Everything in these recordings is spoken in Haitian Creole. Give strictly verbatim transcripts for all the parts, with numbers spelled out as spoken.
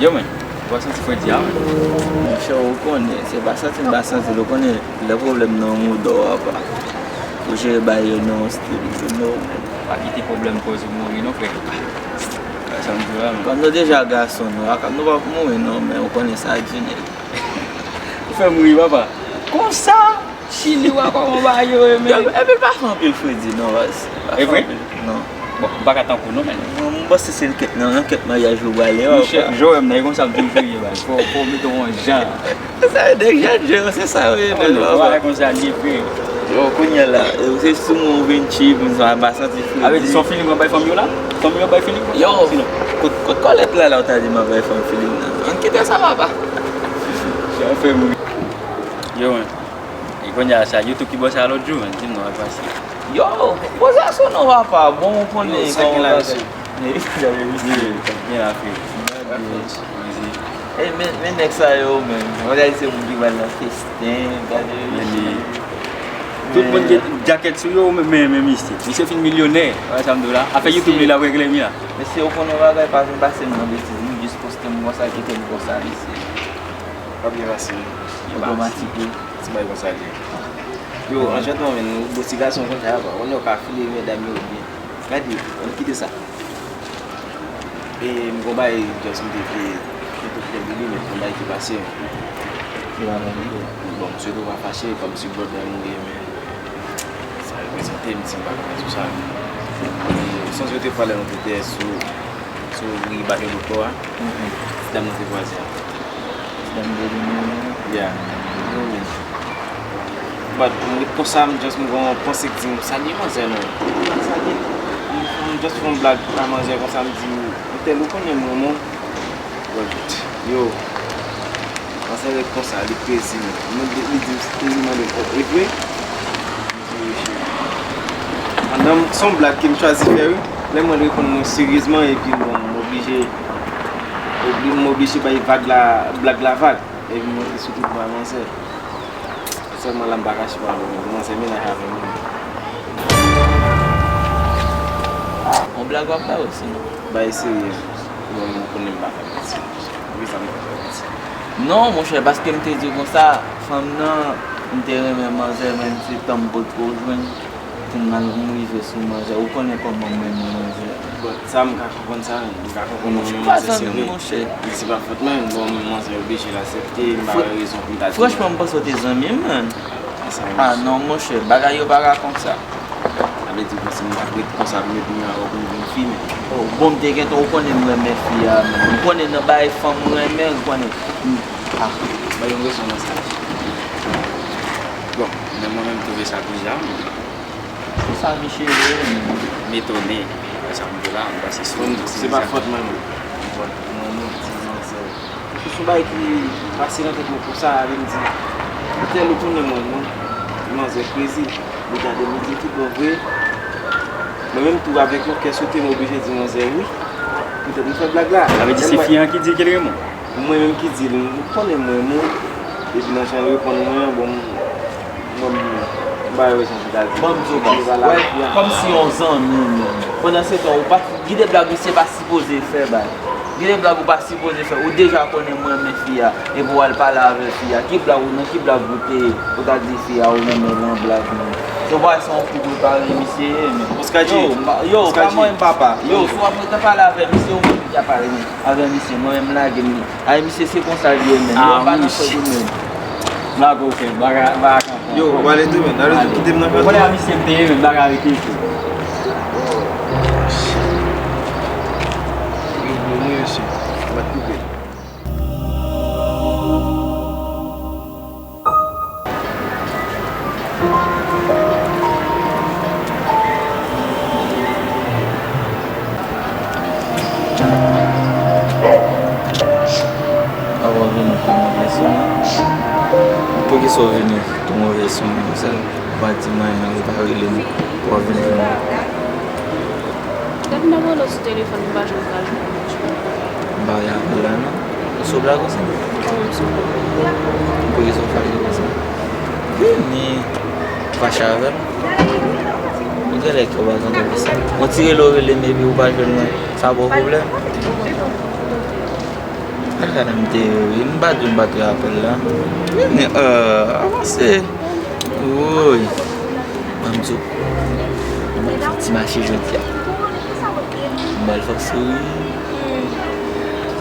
Yo, men, ou pa santi fredi a, men? Monchè, ou konnen, se pa santi m pa santi l, ou konnen, lè pwoblèm nan yon moud, ou apa. Ou jere bagay yo nan yon stil, you know, men. Pa kite pwoblèm koz ou mouri, non, frè. Sa m di w la, men. Kòm nou deja gason, nou, nou p ap mouri, non, men ou konnen sa di nèg. Ou fè m ri, papa. Konsa, Chili, w a kòman bagay yo ye, men. Epi l pa fè anpil fredi, non, baz. E vre? Non. Bon, m pa ka tankou non, men. Mwen, m panse se kèk nan, nan kèk maryaj ou prale, wè. Monchè, Joe, m nan, e konsa m toujou ye, baz. Fò, fò w mete w yon jan. Sa, nèg jan Joe, se sa yo ye, men, non, bagay konsa li ye, frè. Bon, kounye a la, se sou mwen ou vin tchip, m pa santi fredi. A vle di, se yon feeling w ap bay fanm yo la? Fanm yo ap bay feeling? Yo, kot, kot kòlèt la, la, ou ta di m ap bay fanm feeling nan? Ann kite sa, papa. Sa fè m ri. Yo, men. E kounye a sa, YouTube ki bò sa lòt jou, men, di m non, al pase. Yo, poze asou non, papa. Bon, ou konnen kòman bagay. Yo, sa gen la, mesye? Byen la, frè. E, men, men nèg sa yo, men. Mwen ta di se moun ki pral nan festen, gade yo. Tout moun gen djakèt sou yo, men, men, men misye. Misye fin milyonè. Wè sa m di w la. Afè YouTube li l ap regle, mi la. Mesye, ou konnen bagay pa vin pase m nan betiz. M jis poste m konsa, kite m konsa, mesye. Pa byen pase. Otomatik, wi. Ti bagay konsa li ye. Yo, anchantman, men, nou bon ti gason konsa, apa. Ou konnen ou ka file medam yo byen. Gade, ann kite sa. E m gon bagay, just m te vle fè tou fè de li, men gon bagay ki pase. Ki bagay li? Bon, m swete w pa fache, kòm si brother m ou ye, men sa reprezante m, si m pa ka fè sou sa. E, sonje w te fè lè nou te sou, sou ri Bato Dokò a, ti dam nou te kwaze a. Ti dam de li menm? Yeah. Yo, men. But, m ret konsa, m just m gon panse k di m, "Salye manzè non." M just fè yon blag a manzè konsa, m di, "Entèl, ou konnen m renmen w." But, yo, manzè ret konsa, li krezi, men. Li, li di m, li mande m, "Oh, e vre?" M di, "Wi, cheri." Pandan m, se yon blag ke m chwazi fè, wi. Lè mwen reponn mwen seryezman, epi bon, m oblije, obli-, m oblije bay vag la, blag la vag. Epi m monte sou tout bra manzè. Sèlman la m pa kache pa w, manzè mennaj avè m. Yon blag w ap bay osi non? Bay serye. Bon, m konnen m pa fè manti. Wi, sa m pa fè manti. Non, monchè, paske m te di w konsa, fanm nan, m te renmen manzè, men se tan m potko jwenn. Pou m al, m rive sou manzè, ou konnen kòman m renmen manzè. Bon, sa m ka konprann sa, m ka konprann ou renmen manzè, se vre. Men se pa fòt mwen, bon, manzè oblije l aksepte, m pa wè rezon pou m ta di. Franchman, m panse w te zanmi m, man. Ah non, monchè, bagay yo pa ka konsa. Sa vle di w panse m t ap ret konsa pou m ret menm avè w pou m vin fi, men. Oh, bon, m te gentan, ou konnen m renmen fi a, men. Ou konnen nan bagay fanm m renmen, ou konnen. Ah. Bay yon rezon nan sa. Bon, men mwen menm m twouve sa bizar, men. Sa misye ye, m etone. Sa m di la, m panse se... Bon, se pa fòt mwen, non. Fòt mwen, non, ti manzè. Se yon bagay ki pase nan tèt mwen konsa, ale m di, "Entèl, ou konnen mwen, non." Manzè krezi. Li gade m, li di, "Tout bon vre?" Mwen menm tou avèk yon kè sote, m oblije di manzè wi. Poutèt m fè blag la. Sa vle di se fi an ki di l ke l renmen w? Mwen menm ki di l, ou konnen mwen, non. Epi nan jan l reponn mwen an, bon, m, bon, m, m pa wè rezon pou ta di. Bon, m di w, baz. Wè, kòmsi yon zanmi, men. Pandan se tan, ou pa, gen de blag misye pa sipoze fè, baz. Gen de blag ou pa sipoze fè. Ou deja konnen mwen renmen fi a. Epi w al pale avè fi a. Ki blag ou, nan ki blag ou te ye? Ou ta di fi a ou renmen l an blag, men. Se w pa wè se yon kou prepare misye ye, men. Yo, m pa, yo, pa mwen, papa. Yo, si w ap rete pale avè misye, ou menm ki ap pale avè misye. Mwen menm, m lage m li. Ay, misye, se konsa l ye, men. Yo pa nan chòt ou menm. M lage w, frè m. Bagay, bagay kankan. Yo, ou ale tou, men. N ale tou, kite m nan fè tou. Konnen a misye m te ye, men, bagay rete tou. Yo, bon, mwen, mesye. M ap koupe. Apa w vini tou move son? Poukisa w vini tou move son konsa? Ou pa di m anyen, ou pa rele m pou w vin jwenn mwen? Depi m ap rele w sou telefòn, m pa janm ka jwenn ou. M pa gen apèl la non. Ou sou blag osi? Wi, m sou blag. Poukisa w fache konsa? Vini fache avè m. Ou genlè kè w pa kontan pou sa. Yon ti rele w rele m epi ou pa jwenn mwen. Sa ba w pwoblèm? Ou kontan? Ou kontan? Gade m te wi, m pa di w m pa t wè apèl la. Vini, euh, avanse. Woy. Ban m di w. Mwen fè ti mache jodi a. Mwen fè w souri.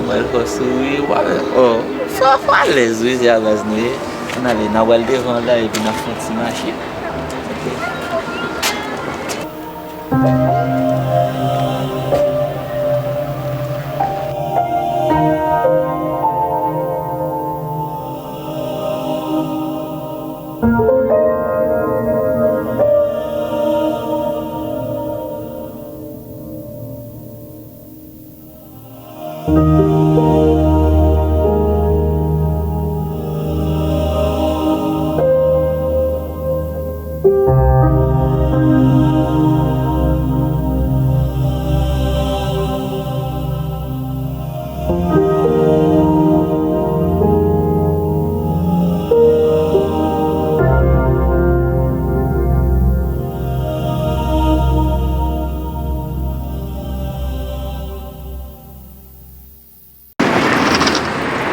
Mwen fè w souri. Wè, oh, fò, fò alèz wi, se a baz nou ye. Ann ale, n a pral devan la epi n a fè yon ti mache. Ok.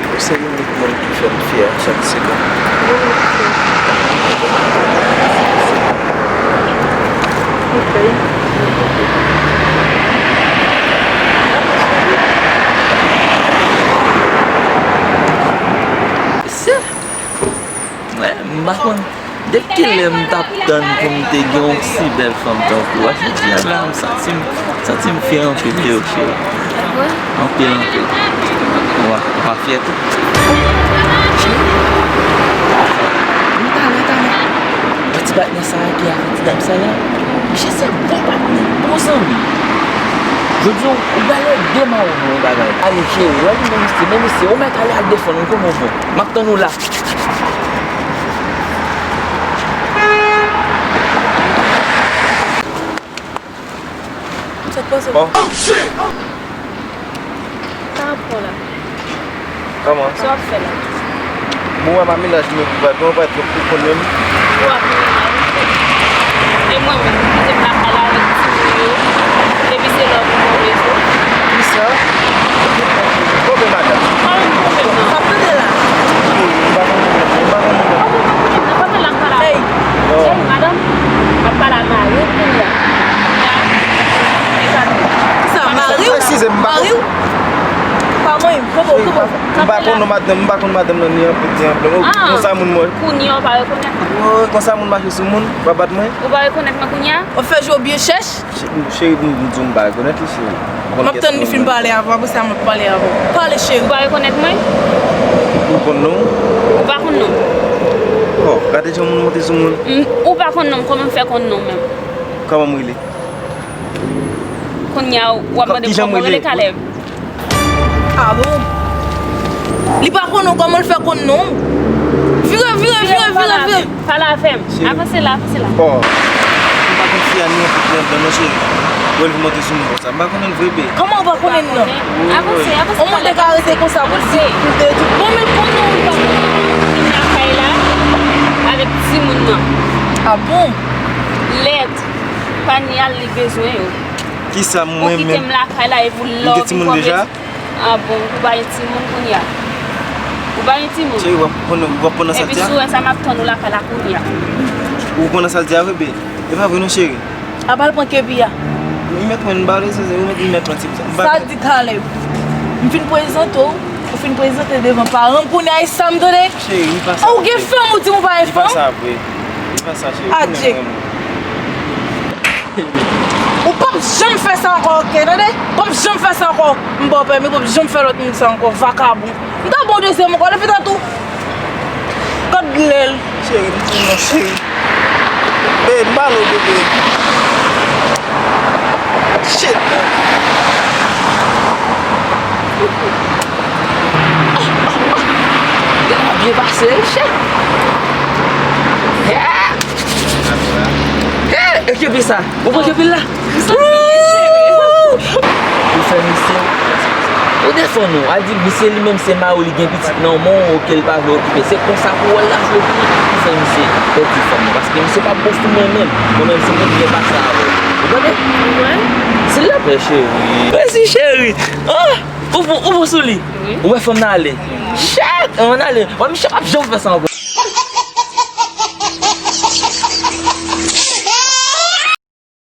Ou se inik moun ki fè m fyè chak segonn. Ok. Mesye, mwen, m pa konn. Depi kilè m t ap tann pou m te gen yon si bèl fanm tankou w? Jodi a la, m santi m, santi m fyè anpil de ou, cheri. Anpil, anpil. Ou pa, ou pa fyè tou? Cheri. Wi, talè, talè. Wè ti patnè sa a ki avè ti dam sa la? Misye se bon patnè, bon zanmi. Jodi a, ou pral ede mawon nan yon bagay. Ale, cheri, wè li menm isit, menm isit. Ou mèt ale al defann, ou konnen w bon. M ap tann ou la. Sa k pase? Bon. Sa ap fè w la? Kòman? Sa w ap fè la? Bon, wè pa menaj nou, epi pa, bon, pa twòp pou konn menm. Ou ap menaj. E mwen menm, m kite m lakay la avèk timoun yo. Epi se lè w pou konn rezo. Kisa? Bon, men madanm. Kòman m pou menm nan? Sa tande la. M pa konn, m pa konn. Kòman m pou menm nan? Kòman l ap pale avè w? Hey. Hey, madanm. M ap pale a mari w kounye a. Kounye a. Sa, mari w? Eskize m, m pa konn. Mari w? Pa mwen, kobo, kobo. M pa konn non madanm, m pa konn madanm nan ni anpil ni anpil. Ah. Konsa moun mwen. Kounye a w pa rekonèt mwen? Oh, konsa moun mache sou moun, pa bat mwen. Ou pa rekonèt mwen kounye a? W ap fè je w byen chèch? Cheri, m, m, m di w m pa rekonèt li, cheri. M ap tann li fin pale avè w, apre sa m ap pale avè w. Pale, cheri. Ou pa rekonèt mwen? Ou konn non m? Ou pa konn non m? Oh, gade jan moun monte sou moun. M, ou pa konn non m, kòman m fè konn non w menm? Kòman m rele? Kounye a, w ap mande m kòman w rele, Caleb? Ah bon? Li pa konn non, kòman l fè konn non? Vire, vire, vire, vire, vire. Pale avè m. Avanse la, avanse la. Oh. M pa konn fi a ni yon kout men blan non, cheri. Wè l vin monte sou mwen konsa. M pa konnen l vre, be. Kòman ou pa konnen l non? Avanse, avanse. On moun te ka rete konsa pou l di, pou l te di, bon, men l konn non, li pa konn non. Vin lakay la avèk timoun nan. Ah bon? Lèt, panyèl li bezwen yo. Kisa mwen menm? Ou kite m lakay la epi w love m konplis. Ah bon, ou pa gen timoun kounye a? Ou pa gen timoun? Cheri, w ap pran, w ap pran nan sa l di a? Epi si w wè sa, m ap tann ou lakay la kounye a. Ou pran nan sa l di a vre, be? E pa vre non, cheri. Apa l pran kepi a? Ou mèt mwen, m pa vle se, ou mèt, ou mèt mwen ti sa. Sa di Caleb. M fin prezante w, ou fin prezante devan paran m, kounye a e sa m tande? Cheri, li pa sa. Ou gen fanm, ou di m ou pa gen fanm? Li pa sa vre. Li pa sa, cheri. Adje. Ou p ap janm fè sa ankò, oke, tande? P ap janm fè sa ankò. M ba w pèmi, p ap janm fè lòt moun sa ankò, vakabon. M ta ba w dezyèm ankò, leve tèt ou. Gad lè l. Cheri, m di non, cheri. Bebe, m pale w, bebe. Shit, man. Gade w ap byen pase, wi, chè. Hey! Hey! E kepi sa? Ou pran kepi la? Ou fè misye. Ou defann ou. A di misye li menm se mari w, li gen pitit nan men w, ke l pa vle okipe. Se konsa pou w wè l la jwe pou, pou fè misye pèdi fanm nan. Paske misye p ap bon sou mwen menm. Mwen menm se pou m byen pase avè w. Ou tande? Silvouplè, cheri. Mèsi, cheri. Ah! Ou bon, ou bon sou li. Ou wè fanm nan ale. Shit, ou nan ale. Wè misye p ap janm fè sa ankò.